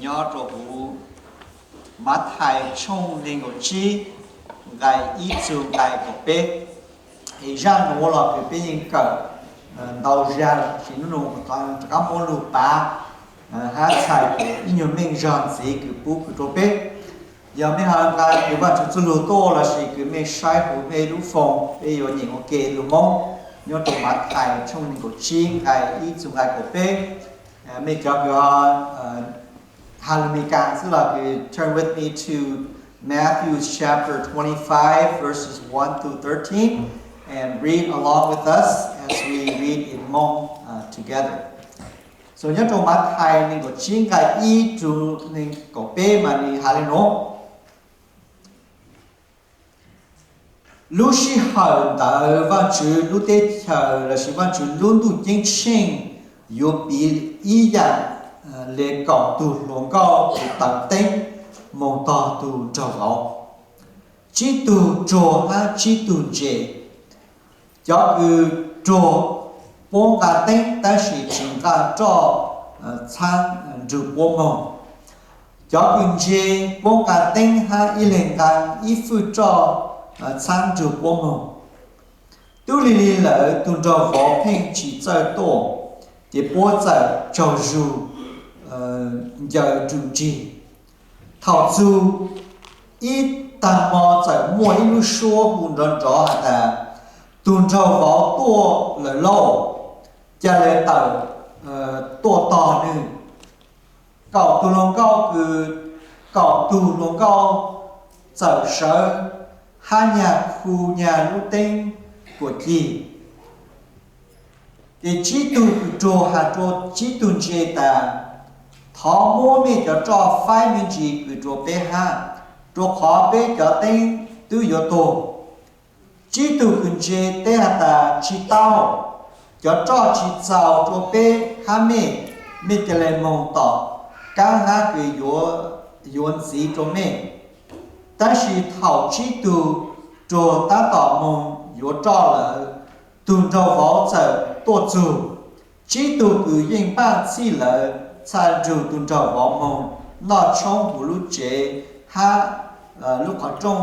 Nyob rau huv Mathais tshooj nees nkaum tsib, nqai ib txug nqai kaum peb. Es zaj nuav los kws peb yeej kawm ntau zag, tab sis nub nua rov qab muab lug pav hab txhais ib nyuag meej zog ntxiv kws pub kws rua peb. Yog mej ho nqa kws Vaajtswv txuj lug tuaj lossis kws mej saib huv mej lub foos, peb yuav nyeem ua ke lug Moob nyob rau Mathais tshooj nees nkaum tsib nqai ib txug nqai kaum peb. Mej cov kws ho has lug Meskas xwb los kws turn with me to Matthew chapter twenty-five, verses one through thirteen, and read along with us as we read in Hmong uh, together. So nyob rau Mathais nees nkaum tsib nqai ib txug nees nkaum peb mas nwg has le nuav. Lub sij hawm ntawd Vaajtswv lub teb chaws lossis Vaajtswv lub ntuj ceeb tsheej yuav piv ib yaam le kaum tug hluas nkauj kws taws teeb moog tog tug nraug vauv, tsib tug ruag hab tsib tug ntse. Cov kws ruag puab nqa teeb tab sis tsis nqa roj txhab nrug puab moog. Cov kws ntse puab nqa teeb hab ib leeg nqa ib fwj roj txhab nrug puab moog. Tub lig lig lawm tug nraug vauv pheej tsis txawj tuaj, ces puab txawm tsaug zug ncaws rum nrig. Thaum txug ib taag mo txawm muaj ib lub suab hu nrov nrov has tas, Tug nraug vauv tuaj lawm lauj, ca le tawm tuaj tog nwg. Kaum tug hluas nkauj kws, kaum tug hluas nkauj txawm sawv hab nyag khu nyag lub teeb kuam cig. Ces tsib tug kws ruag has rua tsib tug ntse tas, Thov muab mej cov roj faib me ntsis kws rua peb hab, rua qhov peb cov teeb twb yuav tuag. Tsib tug kws ntse teb has tas, Tsis tau, cov roj tsis txaus rua peb hab mej, mej ca le moog tom kaab hab kws yuav ntxiv rua mej. Tab sis thaum tsib tug ruag tab tom moog yuav roj lawm, tug nraug vauv txawm tuaj txug. Tsib tug kws yeej npaj txhij lawm txhaj nrug tug nraug vauv moog noj tshoob huv lub tsev hab lub qhov rooj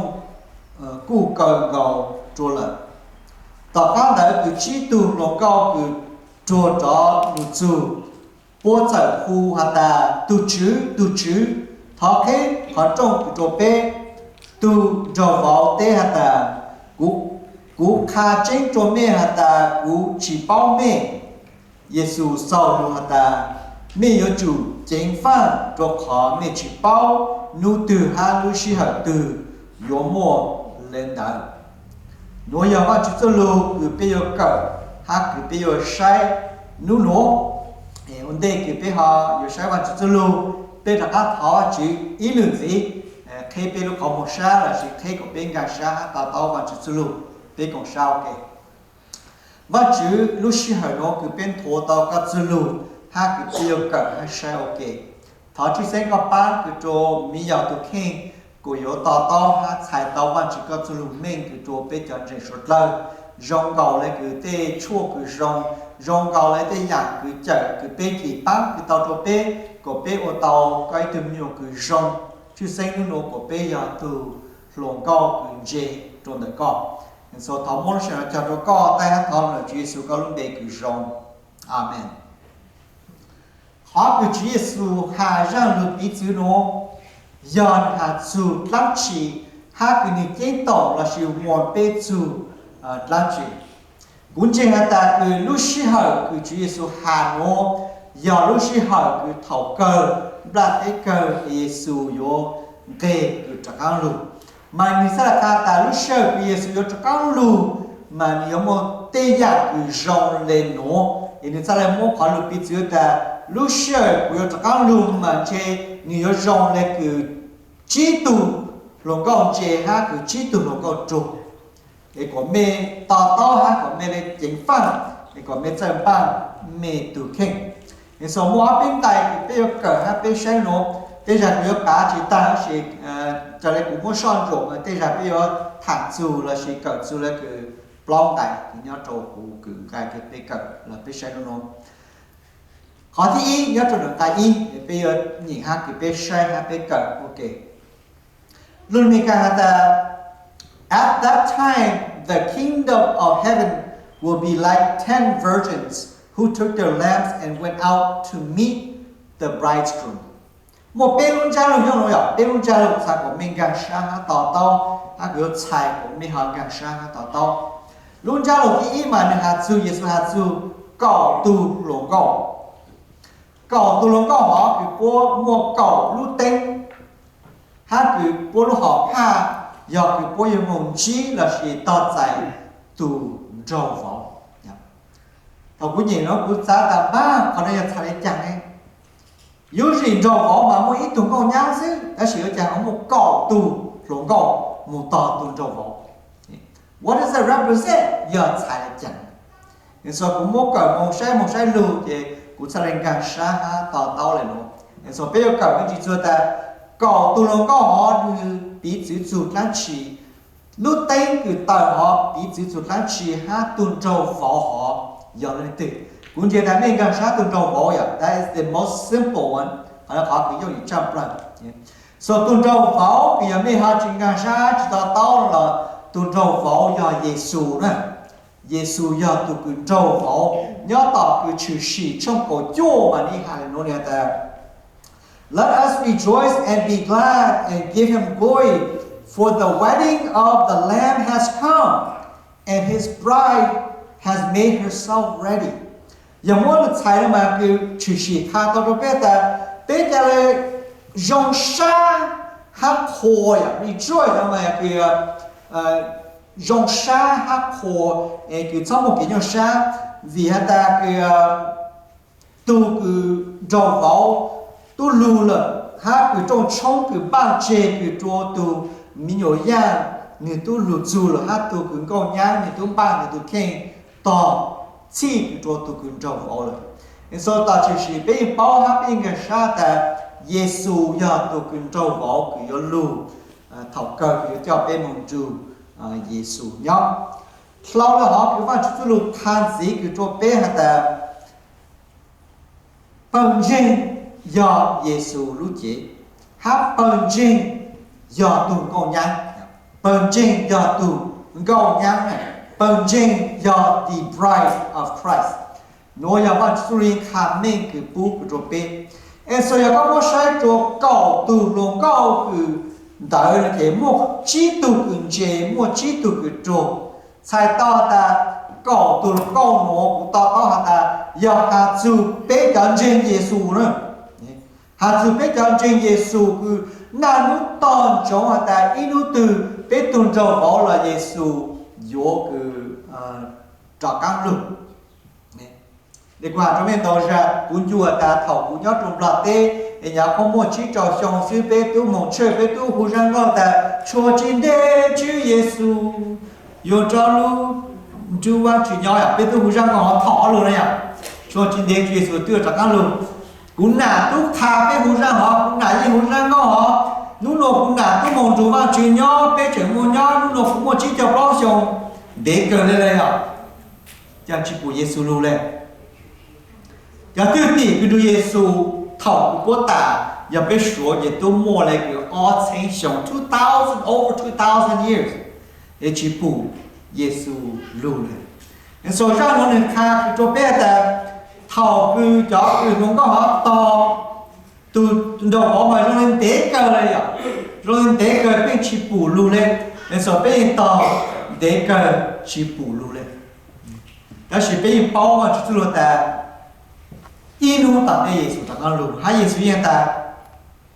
kuj kaw nkaus rua lawm. Tom qaab ntawd kws tsib tug hluas nkauj kws ruag rov lug txug, puab txawm hu has tas, Tug Tswv, tug Tswv, thov qheb qhov rooj kws rua peb. Tug nraug vauv teb has tas, Kuv qha tseeb rua mej has tas kuv tsis paub mej. Yexus xaus lug has tas, Mej yuav tsum ceev faaj rua qhov mej tsis paub nub twg hab lub sij hawm twg yuav muaj le ntawd. Nuav yog Vaajtswv txuj lug kws peb yuav kawm hab kws peb yuav saib nub nuav. Ua ntej kws peb ho yuav saib Vaajtswv txuj lug, peb rov qaab thov Vaajtswv ib lwm ntxiv, qheb peb lub qhov muag sab lossis qheb kuas peb nkaag sab hab to taub Vaajtswv txuj lug. Peb koom sab ua ke. Vaajtswv, lub sij hawm nuav kws peb nthuav tau koj txuj lug hab kws peb yuav kawm hab saib ua ke, thov tshwj xeeb koj paab kws rua miv yaus tug kheej kuas yuav to taub hab txhais tau Vaajtswv koj txuj lug meej kws rua peb cov ntseeg suav dlawg, zoo nkaus le kws tej tshuaj kws zoo, zoo nkaus le tej yaam kws cawm kws peb cim paab kws tau rua peb kuas peb ua tau koj ib tug me nyuam kws zoo. Tshwj xeeb nub nuav kuas peb yog tug hluas nkauj kws ntse rua ntawm koj. Thov muab lub sij hawm no cog rua koj, taij hab thov lawm Tswv Yexus koj lub npe kws zoo. Amees. Qhov kws Tswv Yexus has zaaj lug piv txwv nuav yog nwg has txug dlaab tsi hab kws nwg ceeb toom lossis warn peb txug dlaab tsi? Kuv ntseeg has tas kws lub sij hawm kws Tswv Yexus has nuav yog lub sij hawm kws thaum kawg nplaj teb kawg Yexus yuav nqeg kws rov qaab lug. Mas nwg txhaj le qha tas lub sij hawm kws Yexus yuav rov qaab lug mas nwg yuav muaj tej yaam kws zoo le nuav. Es nwg txhaj le muab qhov lug piv txwv tas lub sij hawm kuv yuav rov qaab lug mas ntshe nwg yuav zoo le kws tsib tug hluas nkauj ntse hab kws tsib tug hluas nkauj ruag. Es kuas mej to taub hab kuas mej le ceev faaj, es kuas mej txawj npaj mej tug kheej. Es xaus muaj ob peb nqai kws peb yuav kawm hab peb saib nuav, tej zag kuv yuav pav tsis taag tab sis raws le kuv muab soj ntsuam mas tej zag peb yuav tham txug lossis kawm txug le kws plaub nqai kws nyob rau huv kws nqai kws peb kawm los peb saib nuav. Qhov thib ib nyob rau nram nqai ib, peb yuav nyeem hab kws peb saib hab peb kawm ua ke. Lus Amelikas has tas, At that time, the kingdom of heaven will be like ten virgins who took their lamps and went out to meet the bridegroom. Muaj peb lub ntsab lug nyob nuav yog peb lub ntsab lug txhais kom mej nkaag sab hab to taub, hab kws yuav txhais kom mej ho nkaag sab hab to taub. Lub ntsab lug thib ib mas nwg has txug, Yexus has txug kaum tug hluas nkauj. Kaum tug hluas nkauj hov kws puab muaj kaum lub teeb, hab kws puab lub hom phaj yog kws puab yuav moog ntsib lossis tog txais tug nraug vauv. Thaum kuv nyeem no kuv xaav tas npaag qhov no yog txhais le caag ne? Yuav tsum nraug vauv mas muaj ib tug nkauj nyab xwb, tab sis ua caag ho muaj kaum tug hluas nkauj moog tog tug nraug vauv? What does that represent? Yog txhais le caag? Kuv muab kawm moog saib moog saib lug ces kuv txhaj le nkaag sab hab to taub le nuav. Peb yuav kawm me ntsis txug tas kaum tug hluas nkauj hov nwg piv txwv txug dlaab tsi, lub teeb kws tawm hov piv txwv txug dlaab tsi hab tug nraug vauv hov yog leej twg. Kuv ntseeg tas mej nkaag sab tug nraug vauv yom, that is the most simple one, qhov kws yooj yim tshaj plawg. So tug nraug vauv kws yog mej ho tsis nkaag sab tsis to taub los tug nraug vauv yog Yexus na. Yexus yog tug kws nraug vauv. Nyob tom kws Tshwm Sim tshooj kaum cuaj mas nws has le nuav tas, Let us rejoice and be glad and give him glory, for the wedding of the Lamb has come, and his bride has made herself ready. Yog muab lug txhais le mas kws Tshwm Sim qha tau rau peb tas peb ca le zoo sab hab qhuas, yog rejoice no mas kws zoo sab hab qhuas, kws txhob muaj kev nyuaj sab, vim has tas kws tug kws nraug vauv tub lug lawm, hab kws rooj tshoob kws npaaj tseg kws rua tug me nyuam yaaj nwg tub lug txug lawm, hab tug kws nkauj nyab nwg tub npaaj nwg tug kheej tog txhij kws rua tug kws nraug vauv lawm. So tom Tshwm Sim peb yeej paub hab peb yeej nkaag sab tas Yexus yog tug kws nraug vauv kws yuav lug thaum kawg kws yuav coj peb moog nrug Yexus nyob. Dlhau le hov kws Vaajtswv txuj lug qha ntxiv kws rua peb has tas pawg ntseeg yog Yexus lub cev, hab pawg ntseeg yog tug nkauj nyab. Pawg ntseeg yog tug nkauj nyab, pawg ntseeg yog the bride of Christ. Nuav yog Vaajtswv txuj lug qha meej kws pub kws rua peb. So yog koj muab saib rua kaum tug hluas nkauj kws ntawd ces muaj tsib tug kws ntse, muaj tsib tug kws ruag. Txhais tau has tas kaum tug hluas nkauj nuav kuv to taub has tas yog has txug peb cov ntseeg Yexus na. Has txug peb cov ntseeg Yexus kws naj nub tog ntsoov has tas ib nub twg peb tug nraug vauv los Yexus yuav kws rov qaab lug. Kuv has rua mej ntau zag, kuv ncu has tas thaum kuv nyob rua Nplog teb es nyuam qhuav muaj tsib rau xyoo xwb, peb tub moog tshwj peb tub hu zaj nkauj tas tshua tsis ntev Tswv Yexus yuav rov lug nrug Vaajtswv nyob, peb tub hu zaj nkauj hov thaum ub lug na yom. Tshua tsis ntev Tswv Yexus twb yuav rov qaab lug. Kuv nam tub qha peb hu zaj hov, kuv nam yeej hu zaj nkauj hov, nub nua kuv nam tub moog nrug Vaajtswv nyob, peb tseem muaj nyob, nub nua kuv muaj tsib caug plaub xyoo, ntev kawg le le os, cas tsis pum Yexus lug le. Cov twj tim kws nrug Yexus thaum kws puab tas, yog peb suav ces tub muaj le kws ob txheeb xyoo, two thousand, over two thousand years, es tsis pum Yexus lug le. So zaj nuav nwg qha kws rua peb tas thaum kws cov kws hluas nkauj hov tog tug nraug vauv mas zoo le ntev kawg le yom, zoo le ntev kawg peb tsis pum lug le. So peb yeej tog ntev kawg tsis pum lug le. Tab sis peb yeej paub Vaajtswv txuj lug tas ib nub tom ntej Yexus rov qaab lug, hab Yexus yeej tas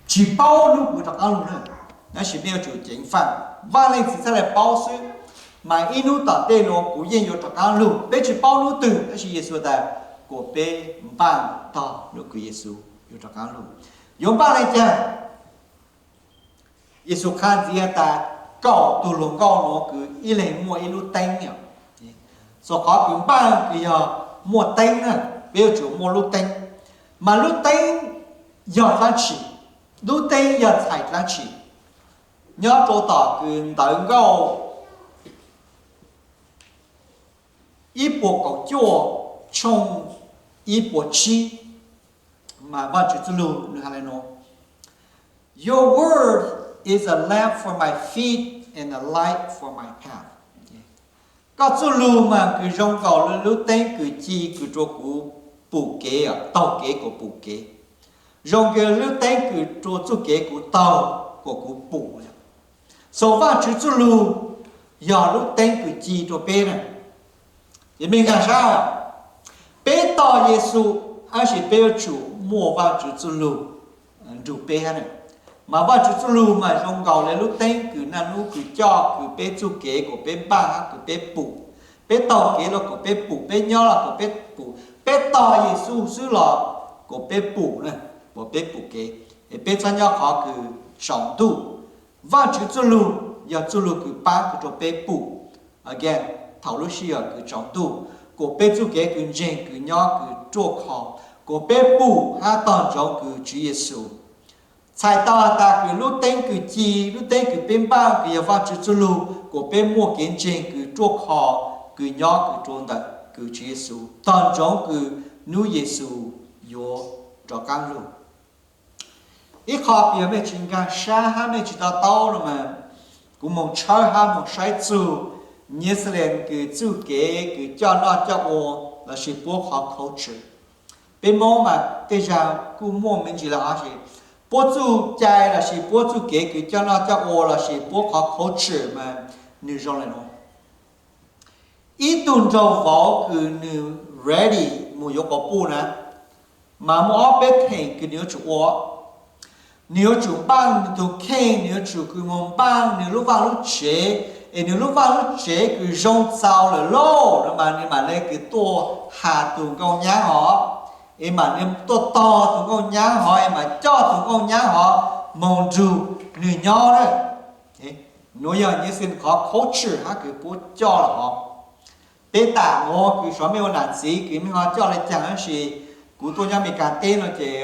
tsis paub nub kuv rov qaab lug na, tab sis peb yuav tsum ceev faj. Vaaj Leej Txiv txhaj le paub xwb, mas ib nub tom ntej nuav kuv yeej yuav rov qaab lug. Peb tsis paub nub twg, tab sis Yexus tas kom peb npaaj tog nub kws Yexus yuav rov qaab lug. Yuav npaaj le caag? Yexus qha ntxiv tas kaum tug hluas nkauj nuav kws ib leeg muaj ib lub teeb yom. So qhov kws npaaj kws yog muaj teeb na, peb yuav tsum muaj lub teeb. Mas lub teeb yog dlaab tsi? Lub teeb yog txhais dlaab tsi? Nyob rua tom kws Ntawv Nkauj ib puas kaum cuaj tshooj ib puas tsib, Mas Vajtswv txuj lug nws has le nuav: Your word is a lamp for my feet and a light for my path. Koj txuj lug mas kws zoo nkaus li lub teeb kws ci kws rua kuv pum kev, taug kev kuas pum kev, zoo nkaus li lub teeb kws rua txuj kev kuv taug kuas kuv pum. So Vajtswv txuj lug yog lub teeb kws ci rua peb na. Ces mej nkaag sab, peb tog Yexus, tab sis peb yuav tsum muaj Vajtswv txuj lug nrug peb hab na. Mas Vajtswv txuj lug mas zoo nkaus li lub teeb kws naj nub kws coj kws peb txuj kev kuas peb npaaj hab kws peb pum. Peb taug kev los kuas peb pum, peb nyob los kuas peb pum, peb tog Yexus xwb los kuas peb pum na, kuas peb pum kev, es peb txhob nyob qhov kws tsaus ntuj. Vajtswv txuj lug yog txuj lug kws paab kws rua peb pum. Again, thaum lub sij hawm kws tsaus ntuj, kuas peb txuj kev kws ntseeg kws nyob kws ruaj khov, kuas peb pum hab tog ntsoov kws Tswv Yexus. Txhais tau has tas kws lub teeb kws ci, lub teeb kws peb npaaj kws yog Vajtswv txuj lug, kuas peb muaj kev ntseeg kws ruaj khov, kws nyob kws rua ntawm kws Tswv Yexus, tog ntsoov kws nub Yexus yuav rov qaab lug. Ib qho piv mej tsis nkaag sab hab mej tsis to taub no mas, kuv moog tshawb hab moog saib txug Nyias Xes Les kws txuj kev kws coj noj coj ua lossis puab qhov culture. Peb Moob mas tej zag kuj muaj me ntsis lawm hab, puab txuj cai lossis puab txuj kev kws coj noj coj ua lossis puab qhov culture mas nwg zoo le nuav. Ib tug nraug vauv kws nwg ready moog yuav quas puj na, mas muaj ob peb theem kws nwg yuav tsum ua. Nwg yuav tsum npaaj nwg tug kheej, nwg yuav tsum kws moog npaaj nwg lub vaaj lub tsev, es nwg lub vaaj lub tsev kws zoo txaus lawm lauj no mas nwg mam le kws tuaj has tug nkauj nyab hov, es mam le tuaj tog tug nkauj nyab hov, es mam coj tug nkauj nyab hov moog nrug nwg nyob na. Nuav yog Nyias Xes Les qhov culture hab kws puab coj lawm hov. Peb tam nuav kws xyov mej ua nam txiv kws mej ho coj le caag, tab sis kuv tuaj nyob Amelikas teb no ces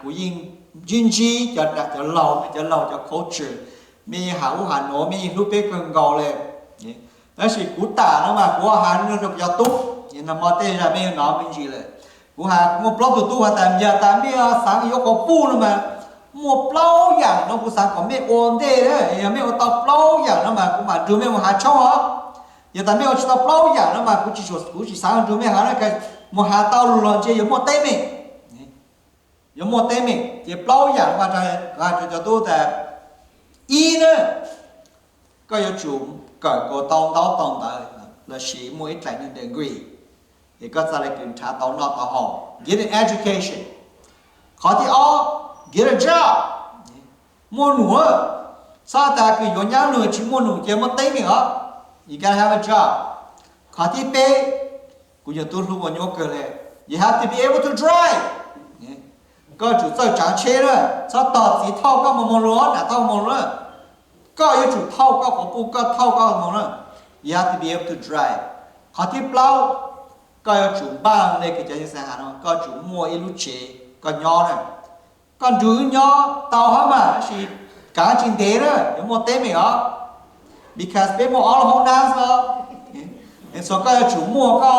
kuv yeej ntsib ntsib cov, cov laug, cov laug cov culture, mej yeej has ub has nuav, mej yeej hlub peb kawg nkaus le. Tab sis kuv tam no mas kuv has rua kuv cov tub, nag hmo tej zag mej yuav nov me ntsis lawm. Kuv has kuv muaj plaub tug tub has tas, yog tas mej xaav yuav quas puj no mas, muaj plaub yaam no kuv xaav kom mej ua ntej, yog mej ua tau plaub yaam no mas kuv mam nrug mej mus hav tshoob os. Yog tas mej ua tsis tau plaub yaam no mas kuv tsis, kuv tsis xaav nrug mej hav, mus has tau lug los ntshe yuav muaj teeb meem. Yuav muaj teeb meem, ces plaub yaam no mas, has rua cov tub tas, ib na, koj yuav tsum kawm tau ntaub tau ntawv lossis muaj ib dlaim degree, es koj txhaj le kws nrhav tau noj tau haus, get an education. Qhov thib ob, get a job, muaj num. Txhob tas kws yuav nyab lug tsis muaj num ces muaj teeb meem os. You gotta have a job. Qhov thib peb, kuv yog tub hlub ua nyuaj kawg le, you have to be able to drive. Koj tsum txawj tsaav tsheb na, txhob tog txiv thauj koj moog moog lug, nam thauj moog lug. Koj yuav tsum thauj koj quas puj, koj thauj koj moog na. You have to be able to drive. Qhov thib plaub, koj yuav tsum npaaj le kws cov Nyias Xes Les has no, koj tsum muaj ib lub tsev koj nyob na. Koj nrug wb nyob tau hab mas, tab sis kaav tsis ntev na, yuav muaj teeb meem os. Because peb muaj ob lub hoob nab xwb. So koj yuav tsum muaj koj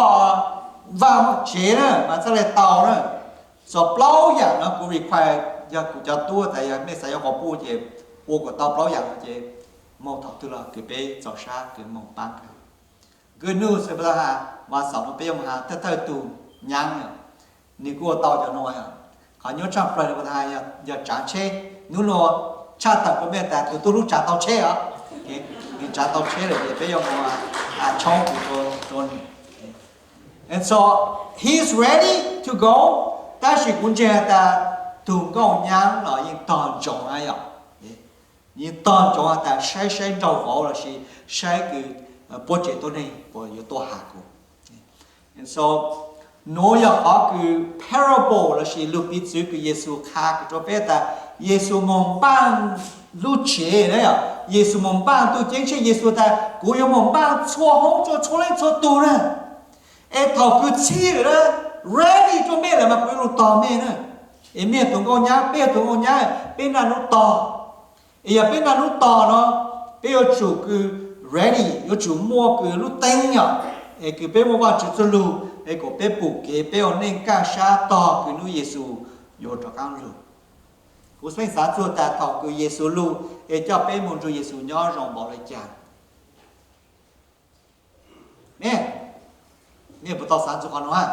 vaaj tsev na mas txhaj le tau na. So plaub yaam no kuv require, yog kuv cov tub tas yog mej xav yuav quas puj ces ua kom tau plaub yaam no ces moog thaum twg los kws peb txaus sab kws moog paab kawg. Good news, Vaas Xaum no peb yuav mus has thawj thawj tug nyaab, nwg kuj ua tau cov nuav. Qhov nyuaj tshaj plawg has yog tsaav tsheb. Nub nua tshaj tawm rua mej tas tug tub hlub tsaav tau tsheb os. Nwg tsaav tau tsheb lawm ces peb yuav mus tshoob rua nwg. And so he's ready to go, tab sis kuv ntseeg has tas tug nkauj nyaab los yeej tog ntsoov na yom. Yeej tog ntsoov has tas saib, saib nraug vauv lossis saib kws puab tsev tuab neeg puas yuav tuaj has kuv. So nuav yog qhov kws parable lossis lug piv txwv kws Yexus qha kws rua peb tas Yexus moog npaaj lub tsev na yom, Yexus moog npaaj tug ceeb tsheej, Yexus tas kuv yuav moog npaaj txhua hoob txhua, txhua leej txhua tug na. Es thaum kws txhij lawm na, ready rua mej lawm mas kuv yuav lug tog mej na. Es mej yog tug nkauj nyaab, peb yog tug nkauj nyaab, peb naj nub tog. Es yog peb naj nub tog no, peb yuav tsum kws ready, yuav tsum muaj kws lub teeb yom, es kws peb muaj Vaajtswv txuj lug, es kom peb pum kev, peb ua neej kaj sab tog kws nub Yexus yuav rov qaab lug. Kuv xaav xaav txug tas thaum kws Yexus lug es coj peb moog nrug Yexus nyob zoo npaum le caag. Nej, mej puas tau xaav txug qhov nuav?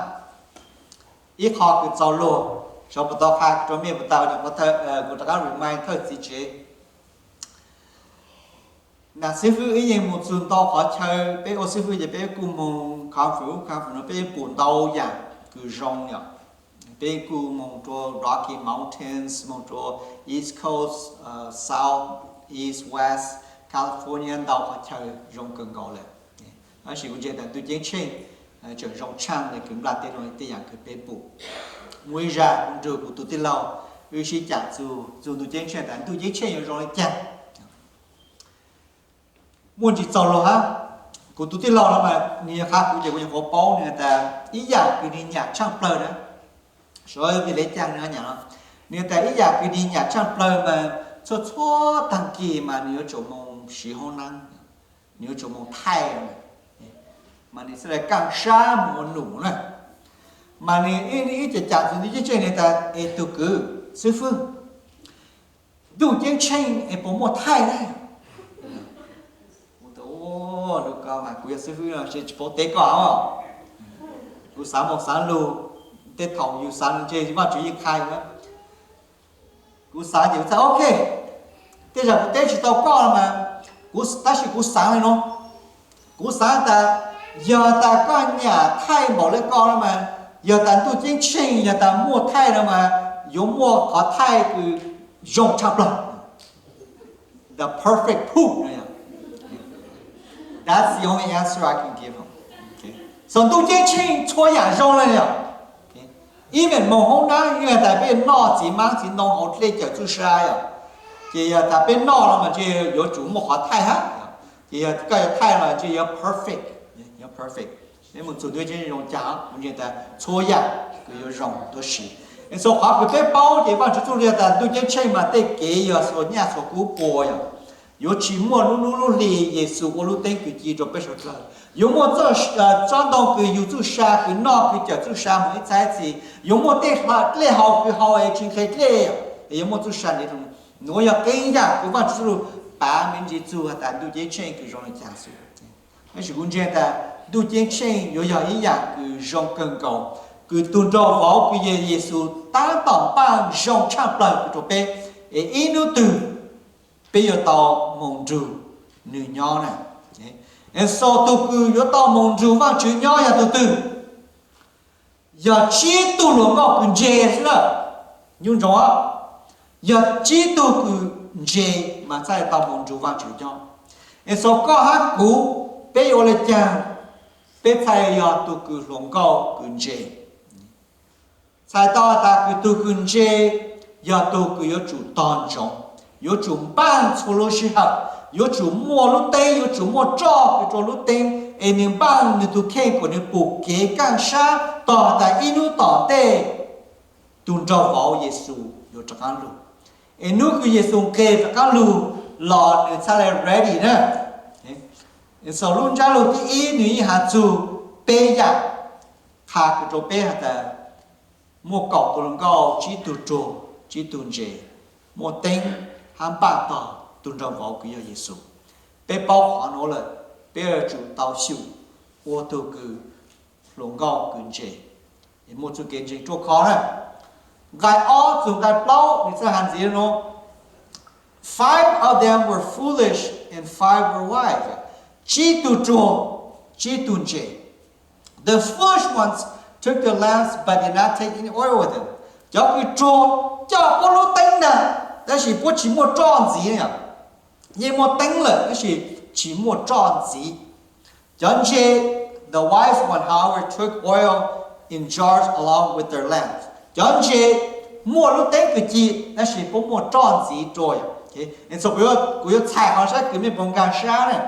Ib qho kws txaus luag, xyov puas tau qha rua mej puas tau, kuv rov qaab remind thawj txiv tsev. Nam xib fwb ib yeej moog txug ntau qhov chaw, peb ua xib fwb ces peb kuj moog conference ub conference nuav, peb yeej pum ntau yaam kws zoo yom. Peb kuj moog rua Rocky Mountains, moog rua East Coast, South, East, West, California, ntau qhov chaw zoo kawg nkaus le. Tab sis kuv ntseeg tas Ntuj Ceeb Tsheej tseem zoo tshaaj le kws nplaj teb nuav tej yaam kws peb pum. Muaj ib zag kuv nrug kuv tug tij laug, wb sib caam txug Ntuj Ceeb Tsheej tas Ntuj Ceeb Tsheej yuav zoo le caag. Muaj ntsis txaus luag hab, kuv tug tij laug nuav mas nwg yuav qha kuv ces kuv nyuam qhuav paub nwg tas ib yaam kws nwg nyam tshaaj plawg na, sawv vim le caag nwg nyam no, nwg tas ib yaam kws nwg nyam tshaaj plawg mas txhua txhua taag kis mas nwg yuav tsum moog siv hoob naab, nwg yuav tsum moog thaij, mas nwg txhad le kaaj sab moog ua num na. Mas nwg ib, ib ce caam txug Ntuj Ceeb Tsheej nwg tas es tug kwv xib fwb, Ntuj Ceeb Tsheej es puas muaj thaij na? Kuv yog xib fwb tsis paub teb koj. Kuv xaav moog xaav lug, tej thaum yug xaav ntse Vaajtswv yeej qha yug. Kuv xaav ces kuv txhad ok, tej zag kuv teb tsis tau koj mas, tab sis kuv xaav le nuav, kuv xaav tas yog tas koj nyam thaij npaum le koj no mas, yog tas Ntuj Ceeb Tsheej yog tas muaj thaij no mas, yuav muaj qhov thaij kws zoo tshaaj plawg, the perfect proof. That's the only answer I can give him. So Ntuj Ceeb Tsheej txhua yaam zoo le yog, even moog hoob naab, yog tas peb noj txiv maab txiv ntoo hauv dlej cawm txuj sa yom, ces yog tas peb noj no mas ntshe yuav tsum muaj qhov thaij hab, ces yog koj yuav thaij no ntshe yuav perfect, yuav perfect. Peb moog txug Ntuj Ceeb Tsheej zoo caag, kuv ntseeg tas txhua yaam kws yuav zoo tuab si. So qhov kws peb paub ces Vaajtswv txuj lug tas Ntuj Ceeb Tsheej mas tej kev yog txhua nyaj txhua kub pua yom, yuav tsis muaj lub nub lub hli Yexus ua lub teeb kws ci rua peb suav dlawg, yuav muaj tsob ntoo kws yug txuj sa, kws noj kws cawm txuj sa moog ib txhais txhis, yuav muaj tej dlej hau kws hau es tsis nqhis dlej, yuav muaj txuj sa ntev. Nuav yog qee yaam kws Vaajtswv txuj lug pav me ntsis txug has tas Ntuj Ceeb Tsheej kws zoo le caag xwb. Tab sis kuv ntseeg tas Ntuj Ceeb Tsheej yuav yog ib yaam kws zoo kawg nkaus, kws tug nraug vauv kws yog Yexus taab tom npaaj zoo tshaaj plawg kws rua peb, es ib nub twg peb yuav tau moog nrug nwg nyob na. So tug kws yuav tau moog nrug Vaajtswv nyob yog tug twg? Yog tsib tug hluas nkauj kws ntse xwb lawm. Nyuj ntsoov, yog tsib tug kws ntse mas txhaj tau moog nrug Vaajtswv nyob. So koj hab kuv, peb yuav ua le caag peb txhaj yog tug kws hluas nkauj kws ntse? Txhais tau tas kws tug kws ntse yog tug kws yuav tsum tog ntsoov, yuav tsum npaaj txhua lub sij hawm, yuav tsum muaj lub teeb, yuav tsum muaj roj kws rua lub teeb, es nwg npaaj nwg tug kheej kuas nwg pum kev kaaj sab tog tas ib nub tom ntej tug nraug vauv Yexus yuav rov qaab lug. Es nub kws Yexus nqes rov qaab lug los nwg txhaj le ready na. So lub ntsab lug thib ib nwg yeej has txug peb yaam, qha kws rua peb has tas muaj kaum tug hluas nkauj, tsib tug ruag, tsib tug ntse, muaj teeb hab npaaj tog tug nraug vauv kws yog Yexus. Peb paub qhov nuav lawm, peb yuav tsum tau xyum ua tug kws hluas nkauj kws ntse, muaj txuj kev ntseeg ruaj khov na. Nqai ob txug nqai plaub nwg txhaj has ntxiv nuav, five of them were foolish and five were wise. Tsib tug ruag, tsib tug ntse. The foolish ones took the lamps but did not take any oil with them. Cov kws ruag coj puab lub teeb ntag, tab sis puab tsis muaj roj ntxiv. Yeej muaj teeb lawm tab sis tsis muaj roj ntxiv. Cov ntse, the wise one, however, took oil in jars along with their lamps. Cov ntse muaj lub teeb kws ci tab sis puab muaj roj ntxiv rua. Kuv yuav txhais qhov sab kws mej puas nkaag sab na.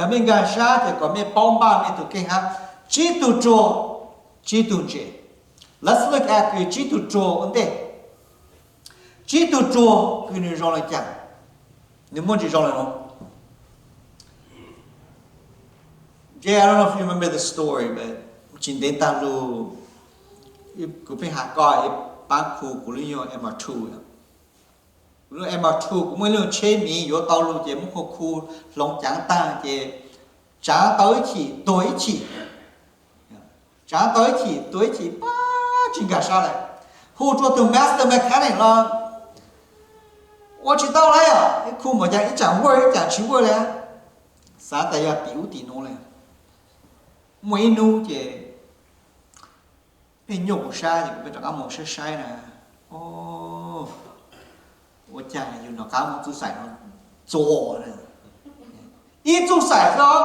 Mej nkaag sab ces kom mej paub npaaj mej tug kheej hab. Tsib tug ruag, tsib tug ntse. Let's look at kws tsib tug ruag ua ntej. Tsib tug ruag kws nwg zoo le caag? Nwg muaj ntsis zoo le nuav. Jay, I don't know if you remember the story, but tsis ntev taag lug, kuv pheej has koj, pab khu kuv lub nyuag M two. Kuv lub M two kuv muaj ib lub tsheb miv yuav tau lug ces muab khu khu hloov caav taag ces tsaav tau ib chim tuag ib chim, tsaav tau ib chim tuag ib chim pab tsis nkag sab lawm. Hu rua tug master mechanic los ua tsis tau lawm, ib khu mas ca ib caam work ib caam tsis work le. Xaav tas yog tim ub tim nuav le. Muaj ib nub ces peb nyuaj kuv sab ces kuv peb rov qaab moog saib saib na, ua caag yug rov qaab muab txuj xaim no txuas, ib txuj xaim xwb,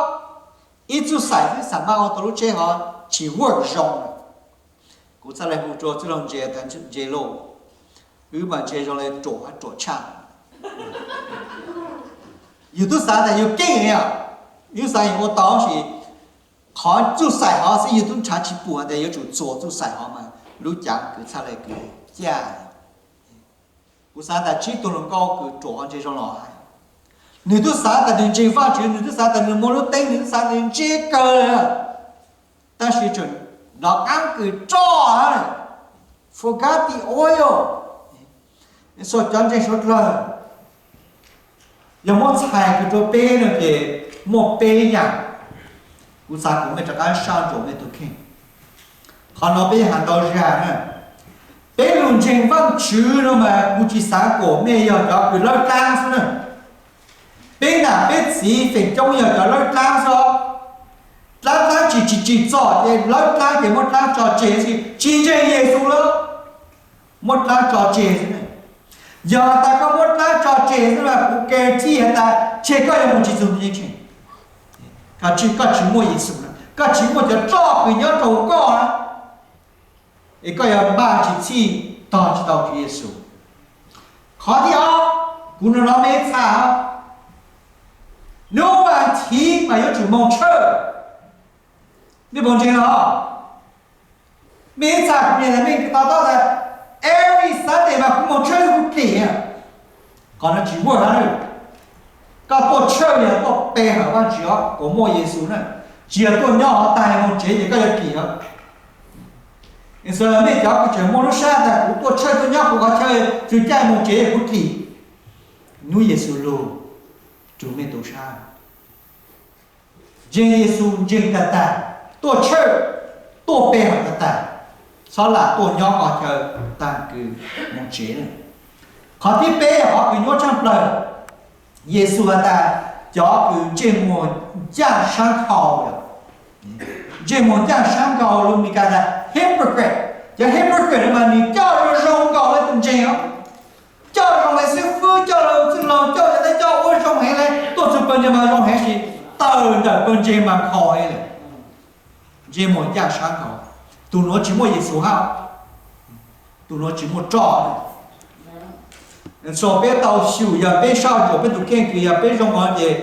ib txuj xaim xwb xaam maj ua tau lub tsheb ho tsis work zoo. Kuv txhaj le hu rua txwj laug Ntse tas Ntse lauj, wb mas ntshe zoo le ruam hab ruam tshaj. Yug tub xaav tas yug keej yom, yug xaav yug ua tau sis qhov txuj xaim hov xwb yug tub nrhav tsis pum tas yuav tsum txuas txuj xaim hov mas lub caav kws txhaj le kws caj. Kuv xaav tas tsib tug hluas nkauj kws ruam ntshe zoo los hais, nwg tub xaav tas nwg ntseeg Vaajtswv, nwg tub xaav tas nwg muaj lub teeb, nwg tub xaav nwg ntse kawg le, tab sis tseem rov qaab kws roj, forgot the oil. Cov ntseeg suav dlawg, yog muab txhais kws rua peb no ces muaj peb yaam. Kuv xaav kuv mej rov qaab saj ntsuam mej tug kheej. Qhov no peb has ntau zag na. Peb lug ntseeg Vaajtswv no mas kuv tsis xaav kuas mej yog cov kws lawb dlaab xwb na. Peb nam peb txiv feem coob yog cov lawb dlaab xwb. Dlaab dlaab tsis tsis tsim txom ces lawb dlaab ces muab dlaab tso tseg xwb, tsis ntseeg Yexus lawm, muab dlaab tso tseg xwb. Yog has tas koj muab dlaab tso tseg xwb mas kuv guarantee has tas ntshe koj yuav mus tsis txug ntuj ceeb tsheej. Koj tsis muaj Yexus na, koj tsis muaj cov roj kws nyob rau koj na, es koj yuav npaj tsis txhij tog tsis tau Tswv Yexus. Qhov thib ob, kuv nug no mej txhaj, hnub vas thiv mas yuav tsum moog tshawj, mej puas ntseeg no? Mej txhaj kuv niam tas mej to taub tas every Sunday mas kuv moog tshawj kuv dlim. Qhov no tsis muaj na. Koj tuaj tshawj yog tuaj pe hawm Vaajtswv os, kuas muaj Yexus na, tsis yog tuaj nyob hov taag moog tsev ces koj yuav dlim os. Mej cov kws tseem muaj lub sab tas kuv tuaj tshawj tuaj nyob kuv qhov chaw, txug caij moog tsev kuv dlim, hnub Yexus lug rua mej tu sab. Ntseeg Yexus ntseeg tag tag, tuaj tshawj, tuaj pe hawm tag tag, txhob lam tuaj nyob qhov chaw taag kws moog tsev. Qhov thib peb qhov kws nyuaj tshaaj plawg, Yexus has tas cov kws ntsej muag ncaaj sab nkhaus, ntsej muag ncaaj sab nkhaus lug Meskas tas hypocrite. Cov hypocrite mas nwg coj zoo zoo nkaus le tug ntseeg os, coj zoo le xib fwb, coj le txwj laug, coj le teb, coj ua zoo heev le, tuaj txug pawg ntseeg mas zoo heev sis tawm ntawm pawg ntseeg mas nkhaus heev le. Ntsej muag ncaaj sab nkhaus, tug nuav tsis muaj Yexus hab, tug nuav tsis muaj roj. Txug peb tau xyum yog peb saj ntsuam peb tug kheej kws yog peb zoo no ces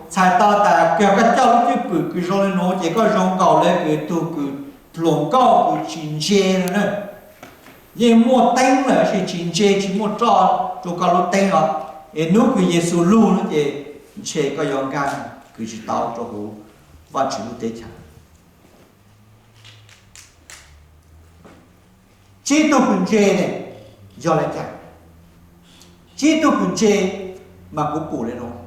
txhais tau tas kws koj coj lub cwj pwm kws zoo le nuav ces koj zoo nkaus le kws tug kws hluas nkauj kws tsis ntse no na. Yeej muaj teeb lawm tab sis tsis ntse tsis muaj roj rua koj lub teeb os. Es hnub kws Yexus lug no ces ntshe koj yuav nkaag kws tsis tau rua huv Vaajtswv lub teb chaws. Tsib tug kws ntse ne yog le caag? Tsib tug kws ntse mas kuv pum le nuav.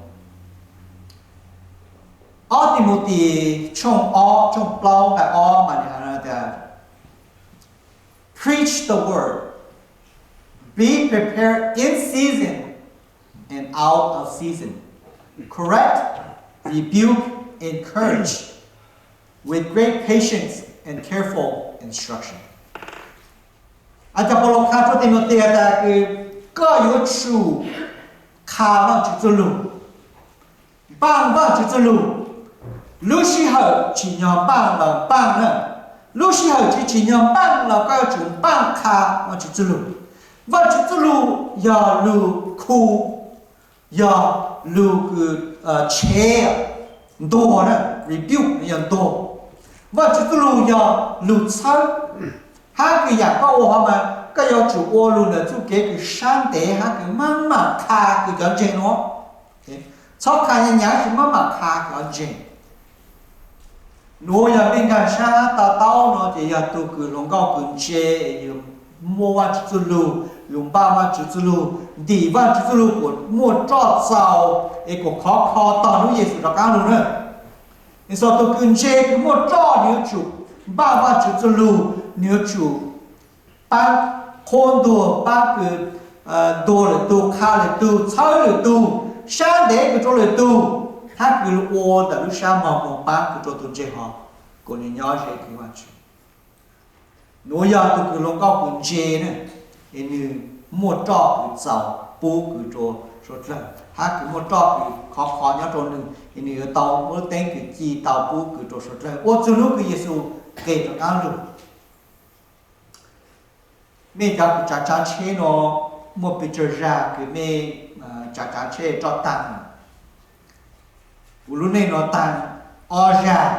Ob Timuti tshooj ob tshooj plaub nqai ob mas nws has tas, Preach the word, be prepared in season and out of season, correct, rebuke, encourage with great patience and careful instruction. Cov Paulus qha rua Timuti tas kws koj yuav tsum qha Vaajtswv txuj lug, npaaj Vaajtswv txuj lug. Lub sij hawm tsim nyog npaaj los npaaj na, lub sij hawm tsis tsim nyog npaaj los koj yuav tsum npaaj qha Vaajtswv txuj lug. Vaajtswv txuj lug yog lug khu, yog lug kws tshev, ntuag na, rebuke yog ntuag. Vaajtswv txuj lug yog lug txhawb. Hab kws yaam koj ua hov mas koj yuav tsum ua lug ntawm txuj kev kws sab ntev hab kws maj mam qha kws cov ntseeg nuav. Txhob qha nyaav nyaav tsis maj mam qha cov ntseeg. Nuav yog peb nkaag sab hab to taub no ces yog tug kws hluas nkauj kws ntse, yug muaj Vajtswv txuj lug, yus npaj Vajtswv txuj lug, ntim Vajtswv txuj lug kuas muaj roj txaus es kuas khov kho tog hnub Yexus rov qaab lug na. Yexus tus kws ntse kws muaj roj, nwg yuav tsum npaj Vajtswv txuj lug, nwg yuav tsum paab qhuab ntuas, paab kws ntuas lwm tug, qha lwm tug, txhawb lwm tug, sab ntev kws rua lwm tug, hab kws ua ntawm lub sab moog moog paab kws rua tug ntse hov kuas nwg nyob ze kws Vajtswv. Nuav yog tug kws hluas nkauj kws ntse na, es nwg muaj roj kws txaus pub kws rua suav dlawg, hab kws muaj roj kws khov kho nyob rua nwg, es nwg yuav tau muaj lub teeb kws ci tau pub kws rua suav dlawg ua txug hnub kws Yexus qes rov qaab lug. Mej cov kws tsaav tsaav tsheb nuav, muaj pes tsawg zag kws mej tsaav tsaav tsheb roj taag? Kuv lub neej nuav taag ob zag.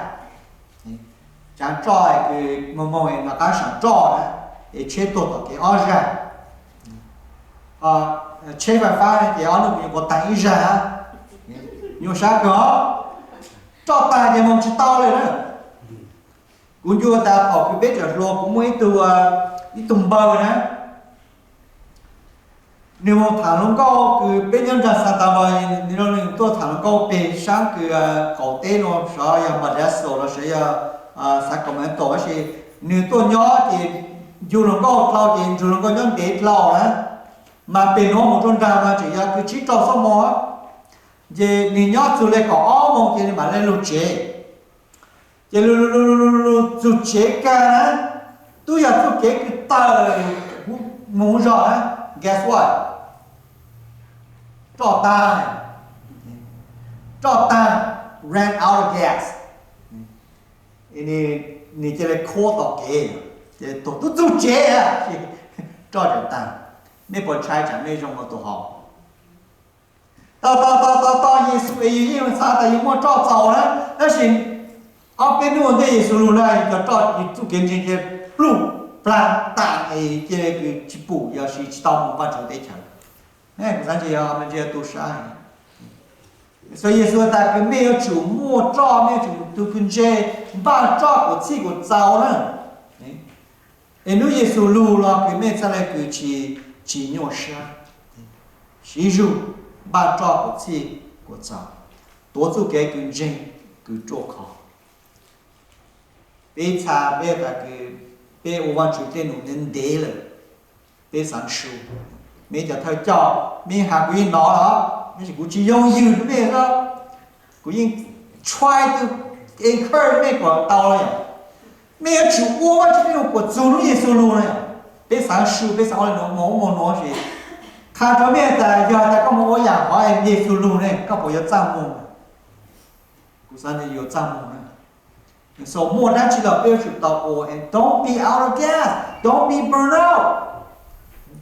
Tsaav roj kws moog moog nov qaab saam roj na, es tsheb tuag tom kev ob zag. Tsheb fais fab ces ob nub kuv nyuam qhuav taag ib zag, nyuaj sab kawg os. Roj taag ces moog tsi tau le na. Kuv ncu tas thaum kws peb tseem hluas kuv muaj ib tug, ib tug npawg na, nwg moog thaam hluas nkauj kws peb nyob nraag Santa Maria, nwg tuaj thaam hluas nkauj peg saab kws qaum teb nuav, xyov yog Modesto los sis yog Sacramento tab sis nwg tuaj nyob ces ncu hluas nkauj dlhau ces ncu hluas nkauj nyob ntev dlhau na, mas peg nuav moog rua nraag mas tseem yog kws tsib rau xuab moos, ces nwg nyob txug le kaum ob moos ces nwg maam le lug tsev. Ces lug lug lug lug lug txug tsev kag na, tub yog txuj kev kws tawm moog zog na, guess what? Roj taag, roj taag, ran out of gas. Nwg cia le khuab tom kev, ces tug tub txug tsev, roj tseem taag. Mej puas ntshai tsam mej zoo le tug hov? Tau tau tau tau tau Yexus es yus yeej xaav tas yus muaj roj txaus na, tab sis ob peb nub ua ntej Yexus lug na, yus cov roj yus txuj kev ntseeg cia pluj plaag taag es cia le kws tsi pum, yog sis tsi tau moog Vaajtswv teb chaws. Kuv xaav ntsia yog ntsia tu sab. Yexus tas kws mej yuav tsum muaj roj, mej yuav tsum tug kws ntse, npaj roj kuas txhij kuas txaus na. Es hnub Yexus lug los kws mej txhaj le kws tsi, tsi nyuaj sab, siv zug npaj roj kuas txhij kuas txaus, tuav txuj kev kws ntseeg kws ruaj khov. Peb txha peb tas kws peb ua Vaajtswv tej num ntev ntev lawm, peb xaav su. Mej cov thawj coj, mej has kuv yeej nov los, tab sis kuv tsi yooj yim rua mej, kuv yeej try to encourage mej kom tau le yom. Mej yuav tsum ua Vaajtswv tej num kuas txug hnub Yexus lug na yom. Peb xaav su, peb xaav ua le nuav moog ua moog nuav sis, qha rua mej tas yog tas koj moog ua yaam hov Yexus lug ne koj puas yuav txaj muag? Kuv xaav tas yuav txaj muag na. So muaj dlaab tsi los peb yuav tsum tau ua, and don't be out of gas, don't be burn out.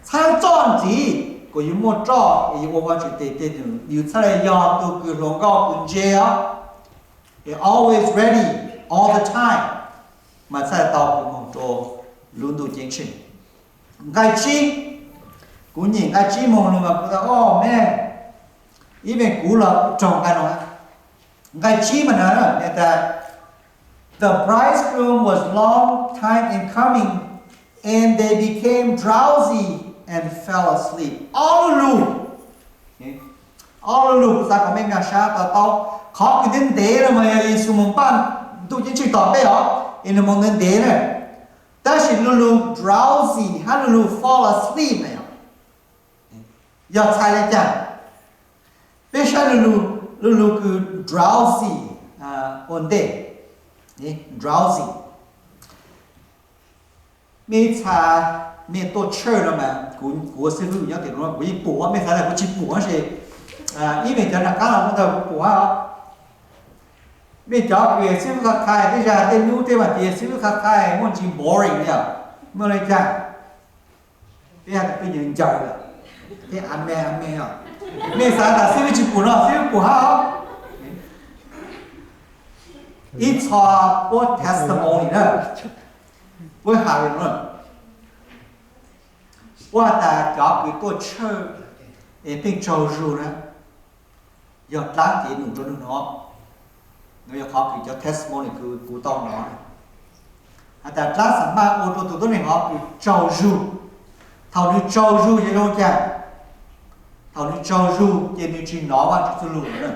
Txhawb txoj ntxiv kuas yus muaj roj es yus ua Vaajtswv tej, tej num, yus txhaj le yog tug kws hluas nkauj kws ntse os. Always ready, all the time, mas txhaj tau kws moog rua lub ntuj ceeb tsheej. Nqai tsib, kuv nyem nqai tsib moog lug mas kuv tas, o, mej, ib me kuv los raug nqai no. Nqai tsib mas na, tas, the bridegroom was long time in coming, and they became drowsy and fell asleep. Ob lug, ob lug kuv xaav kom mej nkaag sab tau tau, qhov kws ntev ntev no mas yog Yexus moog npaj ntuj ceeb tsheej tom peb os, es nwg moog ntev ntev na. Tab sis lu lug drowsy hab lu lug fall asleep na yog, yog txhais le caag? Peb saib lu lug kws drowsy ua ntej, drowsy. Mej txha, mej tuaj church no mas, kuv ua xib fwb nyob tim no kuv yeej pum, mej xav tas kuv tsis pum tab sis, ib me cov nram qab los muaj ntau kuv pum hab os. Mej cov kws xib fwb qha qha tej zag tej nub tej vas thiv xib fwb qha qha muaj ntsis boring yom, muaj le caag? Peb has tas peb ncaws ncaws lawm, peb amen amen os. Mej xav tas xib fwb tsis pum no xib fwb pum hab os. Ib txha puab testimony na, puab has le nuav, puab has tas cov kws tuaj church es pheej tsaug zug na, yog dlaab cev num rua nwg nov. Nuav yog qhov kws cov testimony kws kuv tau nov, has tas dlaab xam maj ua rua tug tuab neeg hov kws tsaug zug. Thaum nws tsaug zug ces zoo cas? Thaum nws tsaug zug ces nws tsis hnov Vajtswv txuj lug lawm,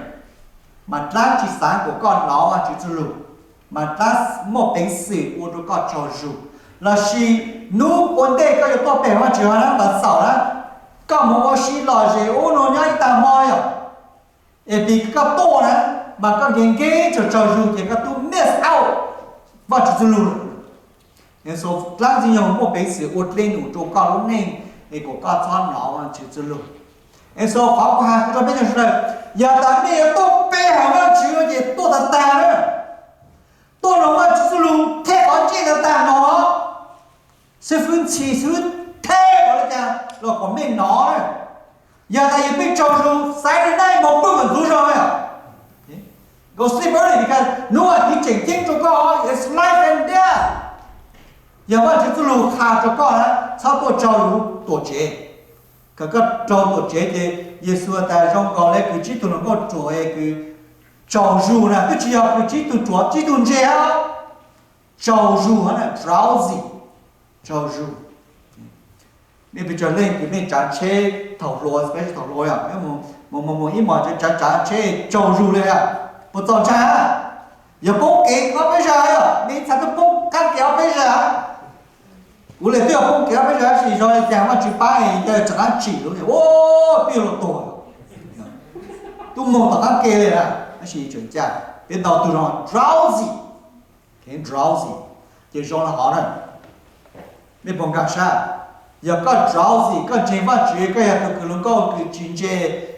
mas dlaab tsi xaav kuas koj hnov Vajtswv txuj lug, mas dlaab muaj peev xwm ua rua koj tsaug zug. Lossis hnub ua ntej koj yuav tuaj pe Vajtswv hov na, txaus na, koj moog ua si lom zem ub nuav nyob ib taag mo yog, es thaum koj tuaj na, mas koj nkees nkees tsaug tsaug zug ces koj tub miss out Vajtswv txuj lug lawm. Dlaab tsi yog muaj peev xwm ua dlej num rua koj lub neej es kuas koj txhob hnov Vajtswv txuj lug. So qhov kuv has rua peb cov sawv daws, yog tas mej yuav tuaj pe hawm Vajtswv ces tuaj tag tag na, tuaj noog Vajtswv txuj lug theb qhov ntsej tag tag no, xib fwb ntxhi xib fwb theb qhov le caag los kuas mej hnov na. Yog tas yog peb tsaug zug, Saturday night moog peb kws ntxuv zog, go sleep early because hnub vas thiv tseem ceeb rua koj, it's life and death. Yog Vajtswv txuj lug qha rua koj na, txhob tuaj tsaug lug tuam tsev. Kws koj raug tuam tsev ces Yexus tas zoo nkaus le kws tsib tug hluas nkauj ruam es kws tsaug zug na, twb tsis yog kws tsib tug ruam, tsib tug ntse hab, tsaug zug hab, drowsy, tsaug zug. Mej pes tsawg leej kws mej tsaav tsheb thaum hluas, peb thaum hluas yog mus mus ib mos tsaav tsaav tsheb tsaug zug le, puas txaus ntshai? Yog poob kev ob peb zag, mej txhaj tuaj poob qaab kev ob peb zag. Kuv le twb yog poob kev ob peb zag tab sis zoo le caag Vajtswv paab, rov qaab tsim lug, ua, twb yuav luag tuag, tub moog tom qaab kev le na, tab sis tseem ca, peb ntau tug zoo drowsy, drowsy, ces zoo le hov na. Mej puas nkag sab? Yog koj drowsy, koj ntseeg Vajtswv, koj yog tug kws hluas nkauj kws tsis ntse,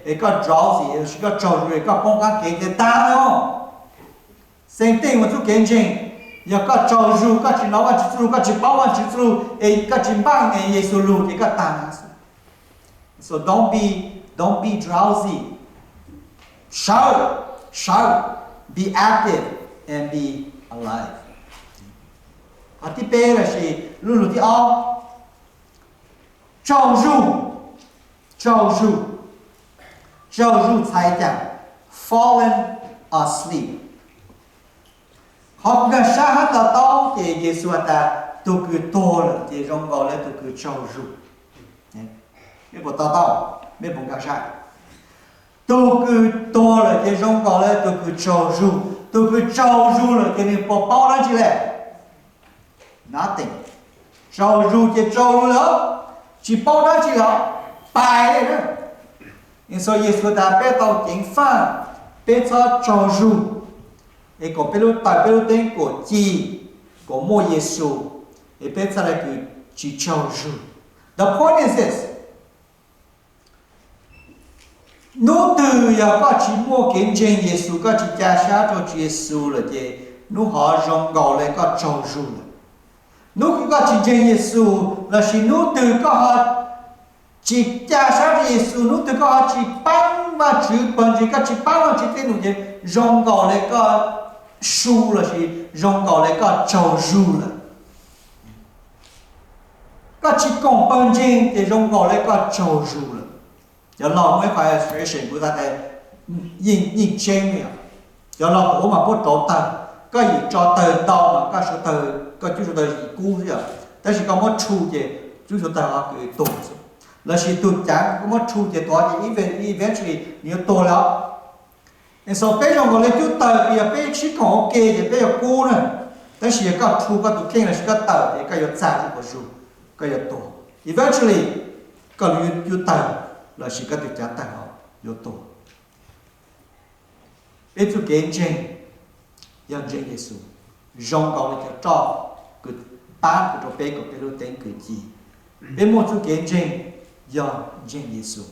es koj drowsy lossis koj tsaug zug es koj poob qaab kev ces tag le. Same thing ua txuj kev ntseeg, yog koj tsaug zug, koj tsis hnov Vajtswv txuj lug, koj tsis paub Vajtswv txuj lug, es koj tsis npaaj Yexus lug ces koj tag. So don't be, don't be drowsy. Sawv, sawv, be active and be alive. Qhov thib peb lossis lub lug thib ob, tsaug zug, tsaug zug, tsaug zug txhais cas? Fallen asleep. Qhov kuv nkag sab hab to taub ces Yexus has tas tug kws tuag lawm ces zoo nkaus le tug kws tsaug zug. Mej puas to taub? Mej puas nkag sab? Tug kws tuag lawm ces zoo nkaus le tug kws tsaug zug. Tug kws tsaug zug lawm ces nwg puas paub dlaab tsi le? Nothing. Tsaug zug ces tsaug zug le, tsis paub dlaab tsi le, pais le na. So Yexus tas peb tau ceev faj, peb txhob tsaug zug, es kom peb lub tawm peb lub teeb kuas ci, kuas muaj Yexus, es peb txhaj le kws tsis tsaug zug. The point is this. Hnub twg yog koj tsis muaj kev ntseeg Yexus, koj tsis ca sab rua Tswv Yexus lawm ces hnub hov zoo nkaus le koj tsaug zug lawm. Hnub kws koj tsis ntseeg Yexus lossis hnub twg koj ho tsis ca sab rua Yexus, hnub twg koj ho tsis paab Vajtswv pawg ntseeg, koj tsis paab Vajtswv tej num ces zoo nkaus le koj su lossis zoo nkaus le koj tsaug zug lawm. Koj tsis koom pawg ntseeg ces zoo nkaus le koj tsaug zug lawm. Cov laug muaj ib qho expression kuv tas yeej, yeej tseeb li os. Cov laug thaum ub mas puab rauv tawg, koj yim tso tawg ntau mas koj suav tawg, koj cub suav tawg yim kub xwb yom, tab sis koj muab tshu ces cub suav tawg ho kws tuag xwb. Lossis tug cav koj muab tshu ces tuag ces eventually nws yuav tuag le os. So peb zoo nkaus le cub tawg, yog peb sib koom ua ke ces peb yuav kub na, tab sis yog koj tshu koj tus kheej lossis koj tawm ces koj yuav txag rua quas zug, koj yuav tuag. Eventually koj yuav cub tawg lossis koj tus cav tawg os, yuav tuag. Peb txuj kev ntseeg yog ntseeg Yexus, zoo nkaus le cov roj kws paab kuv rua peb kom peb lub teeb kws ci. Peb muaj txuj kev ntseeg yog ntseeg Yexus.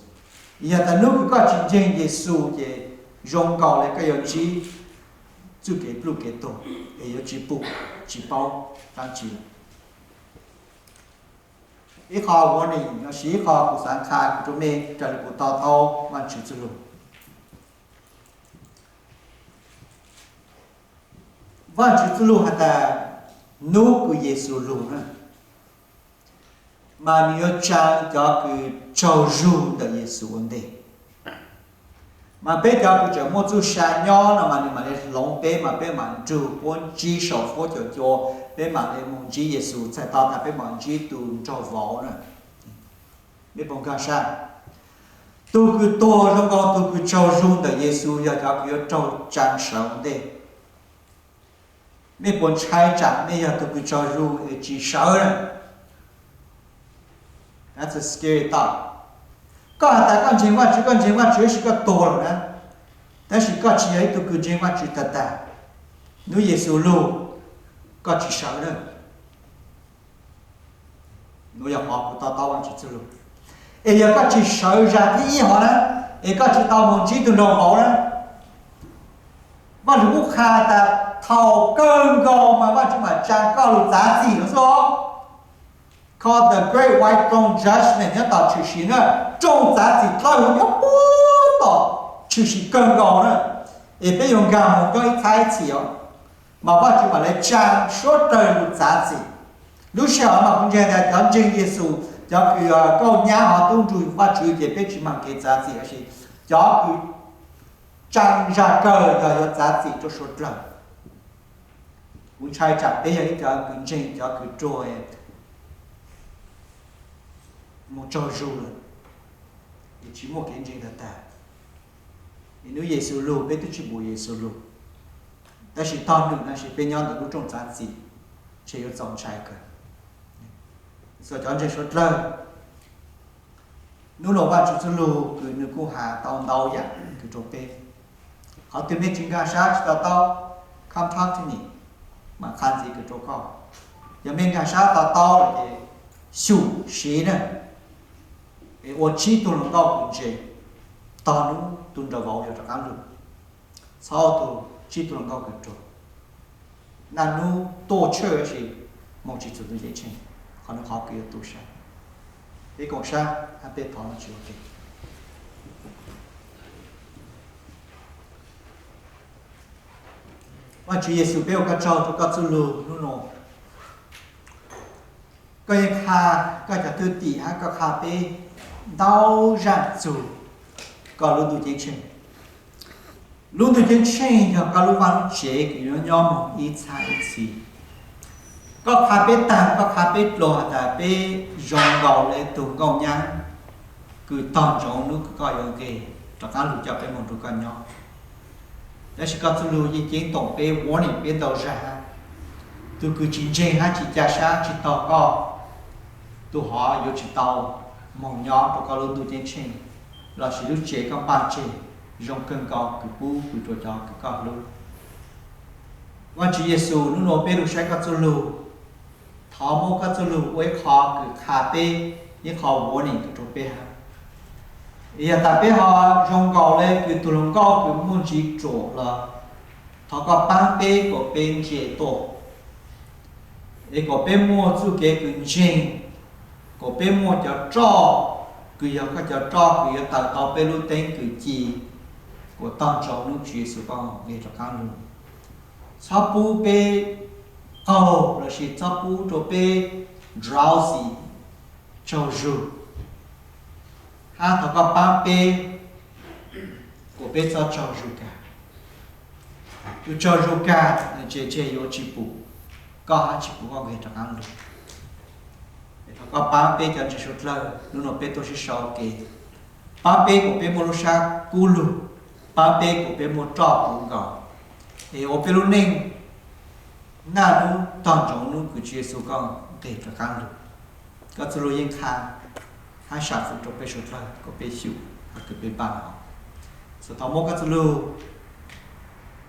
Yog tas hnub kws koj tsis ntseeg Yexus ces zoo nkaus le koj yuav ntsib txuj kev pluj kev tuag, es yuav tsis pum, tsis paub dlaab tsi. Ib qho warning lossis ib qho kuv xaav qha kuv rua mej raws le kuv to taub Vajtswv txuj lug. Vajtswv txuj lug has tas hnub kws Yexus lug na, mas nws yuav tsaa cov kws tsaug zug ntawm Yexus ua ntej. Mas peb cov kws tseem muaj txuj sa nyob no mas nws mam le hloov peb, mas peb mam nrug puab ntsib saum fuab caum cua, peb mam le moog ntsib Yexus, txhais tau tas peb mam ntsib tus nraug vauv na. Mej puas nkag sab? Tug kws tuag zoo nkaus tug kws tsaug zug ntawm Yexus yog cov kws yuav raug tsaa sawv ntej. Mej puas ntshai tsam mej yog tug kws tsaug zug es tsis sawv na? That's a scary thought. Koj has tas koj ntseeg Vajtswv, koj ntseeg Vajtswv tab sis koj tuag lawm na, tab sis koj tsis yog ib tug kws ntseeg Vajtswv tag tag. Nub Yexus lug, koj tsis sawv na. Nuav yog qhov kuv to taub Vajtswv txuj lug. Es yog koj tsis sawv zag thib ib hov na, es koj tsis tau moog ntsib tug nraug vauv na, Vajtswv kuj qha tas thaum kawg nkaus mas Vajtswv mam tsaa koj lug txav txim no xwb os. Called the Great White Throne Judgment, nyob tom tshwm sim na, rooj txav txim dlawb huv nyob puag tom tshwm sim kawg nkaus na. Es peb yuav nkag moog nyob ib txhab ib txhis os, mas Vajtswv mam le tsaa suab dlawg lug txav txim. Lub sij hawm mas kuv ntseeg tas cov ntseeg Yexus, cov kws kauj nyab hov tub nrug Vajtswv ces peb tsis mloog kev txav txim, tab sis cov kws tsaa zag kawg yog yuav txav txim rua suav dlawg. Kuv ntshai tsam peb yog ib cov kws ntseeg cov kws ruag, moog tsaug zug lawm, es tsis muaj kev ntseeg tag tag. Es nub Yexus lug peb twb tsis pum Yexus lug, tab sis tog nwm no sis peb nyob ntawm lub rooj txav txim, ntshe yuav txaus ntshai kawg. Txhua cov ntseeg suav dlawg, nub nuav Vajtswv txuj lug kws nwg kuj has tau ntau yaam kws rua peb. Qhov twg mej tsis nkag sab tsis to taub, come talk to me, mam qha ntxiv kws rua koj. Yog mej nkag sab to taub lawm ces xyum siv na, es ua tsib tug hluas nkauj kws ntse, tog nub tug nraug vauv yuav rov qaab lug. Txhob ua tug tsib tug hluas nkauj kws ruag, naj nub tuaj tshwj tab sis moog tsis txug ntuj ceeb tsheej, qhov nuav qhov kws yuav tu sab. Peb koom sab hab peb thov Vajtswv ua ke. Vajtswv Yexus, peb ua koj tsaug rua koj txuj lug nub nuav. Koj yeej qha koj cov thwj tim hab koj qha peb ntau zaj txug koj lub ntuj ceeb tsheej. Lub ntuj ceeb tsheej yog koj lub vaj lub tsev kws yuav nyob moog ib txhab ib txhis. Koj qha peb taag, koj qha peb dlua has tas peb zoo nkaus le tug nkauj nyab kws tog ntsoov nub kws koj yuav nqeg rov qaab lug coj peb moog nrug koj nyob. Tab sis koj txuj lug yeej ceeb toom peb warning peb ntau zag hab. Tug kws tsis ntseeg hab tsis ca sab tsis tog koj, tug hov yuav tsis tau moog nyob rua koj lub ntuj ceeb tsheej, lossis lub tsev koj npaj tseg zoo kawg nkaus kws pub kws rua cov kws koj hlub. Vajtswv Yexus, nub nuav peb lug saib koj txuj lug, thov muab koj txuj lug ua ib qho kws qha peb, ib qho warning kws rua peb hab. Yog tas peb ho zoo nkaus le kws tug hluas nkauj kws muaj ntsis ruam los thov koj paab peb kuas peb ntsia tuaj, es kuas peb muaj txuj kev kws ntseeg, kuas peb muaj cov roj kws yog koj cov roj kws yuav taws tau peb lub teeb kws ci, kuas tog ntsoov nub Tswv Yexus koj nqeg rov qaab lug. Txhob pub peb qaug lossis txhob pub rua peb drowsy, tsaug zug, hab thov koj paab peb kuas peb txhob tsaug zug kag. Yus tsaug zug kag ces ntshe yuav tsis pum koj hab tsis pum koj nqeg rov qaab lug. Es thov koj paab peb cov ntseeg suav dlawg nub nuav peb tuaj sib sau ke, paab peb kuas peb muaj lub sab kub lug, paab peb kuas peb muaj roj puv nkaus, es ua peb lub neej naj nub tog ntsoov nub kws Tswv Yexus koj nqeg rov qaab lug. Koj txuj lug yeej qha hab sam xwm rua peb suav dlawg kuas peb xyum hab kws peb npaj hov. Xav thov muab koj txuj lug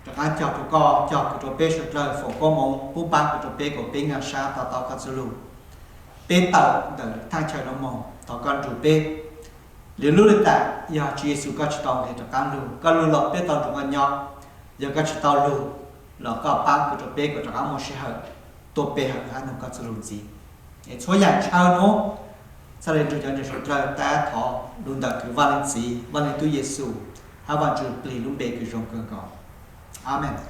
rov qaab cog rua koj, cog kws rua peb suav dlawg foom koob moov pub paab kws rua peb kuas peb nkag sab to taub koj txuj lug. Peb tawm ntawm thaaj chaw nuav moog thov koj nrug peb. Lwm lub lwm tam yog Tswv Yexus koj tsis tau nqeg rov qaab lug, koj lug los peb tau nrug koj nyob, yog koj tsis tau lug los koj paab kws rua peb kuas rov qaab muaj sij hawm tuaj pe hawm hab noog koj txuj lug ntxiv. Es txhua yaam ntshaw nuav txhaj le nrug cov ntseeg suav dlawg tab thov lug ntawm kws Vaaj Leej Txiv, Vaaj Leej Tub Yexus hab Vaajtswv plig lub npe kws zoo kawg nkaus. Amees.